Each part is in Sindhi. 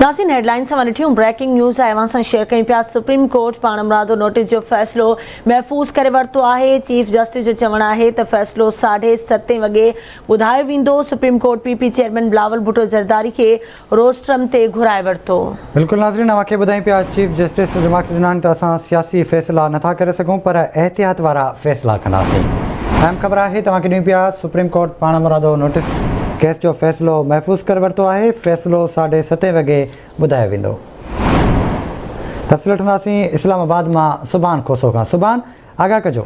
ناظرين هيڊلائنز اوهان ڏٺيون بريڪنگ نيوز آهي اوهان سان شيئر ڪيون پيا سپريم ڪورٽ پاڻمرادو نوٽيس جو فيصلو محفوظ ڪري ورتو آهي چيف جسٽس جو چوڻ آهي ته فيصلو ساڍي ستين وڳي ٻڌايو ويندو supreme court P P chairman Bilawal Bhutto Zardari کي روسٽرم تي گهرائي ورتو. بلڪل ناظرين اوهان کي ٻڌايون پيا چيف جسٽس ريمارڪس ڏنا آهن ته اسان سياسي فيصلا نٿا ڪري سگهون پر احتياط وارا فيصلا ڪنداسين اهم خبر آهي توهان کي ڏيون پيا سپريم ڪورٽ پاڻمرادو نوٽيس ڪيس جو فيصلو محفوظ ڪري ورتو آهي، فيصلو ساڍي ستين وڳي ٻڌايو ويندو. تفصيل وٺنداسين اسلام آباد مان سبحان کوسو کان، سبحان آگاهه ڪجو.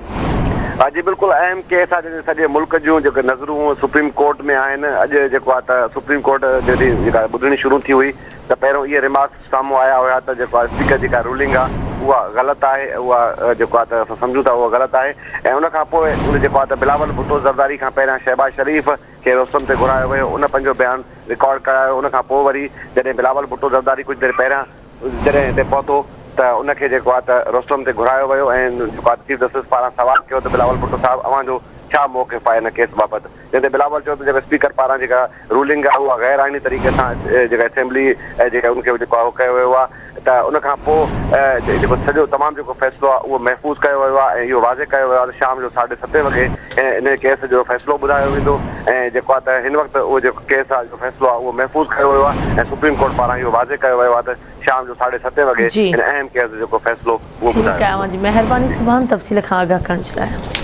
جي بلڪل اهم ڪيس آهي جنهن سڄي ملڪ جون جيڪي نظرون سپريم ڪورٽ ۾ آهن اڄ جيڪو آهي ته سپريم ڪورٽ جڏهن جيڪا ٻڌڻي شروع ٿي هئي ته پهريون اهي ريمارڪس سامهون آيا هيا ته جيڪو آهي اسپيڪر جيڪا رولنگ آهي اها غلط آهي اها جيڪو آهي ته اسان سمجهون ٿا اها غلط آهي ۽ ان کان پوء ان جيڪو آهي ته بلاول ڀٽو زرداري کان پهريان شهباز شريف کي روسٽرم تي گهرايو ويو ان پنهنجو بيان رڪارڊ ڪرايو ان کان پوء وري جڏهن بلاول ڀٽو زرداري ڪجهه دير پهريان جڏهن هتي پهتو ته ان کي جيڪو آهي ته روسٽرم تي گهرايو ويو ۽ جيڪو آهي چيف جسٽس پاران سوال ڪيو ته بلاول ڀٽو صاحب اوهان جو ڇا موقف آهي ان ڪيس بابت جنهن تي بلاول چيو ته جيڪا اسپيڪر پاران جيڪا رولنگ آهي اها غير آئيني طريقي سان جيڪا اسيمبلي جيڪا ان کي جيڪو آهي ڪيو ويو آهي ته ان کان پوء جيڪو سڄو تمام جيڪو فيصلو آهي اهو محفوظ ڪيو ويو آهي ۽ اهو واضح ڪيو ويو آهي ته شام جو ساڍي ستين وڳي ان ڪيس جو فيصلو ٻڌايو ويندو ۽ جيڪو آهي ته هن وقت اهو جيڪو ڪيس آهي جو فيصلو آهي اهو محفوظ ڪيو ويو آهي ۽ سپريم ڪورٽ پاران اهو واضح ڪيو ويو آهي ته شام جو ساڍي ستين وڳي جي هن اهم ڪيس جو جيڪو فيصلو اهو ٺيڪ ٻڌايو آهي ويندو. اوهان جي مهرباني سبحان تفصيل کان آگاهه ڪرڻ جي لاء.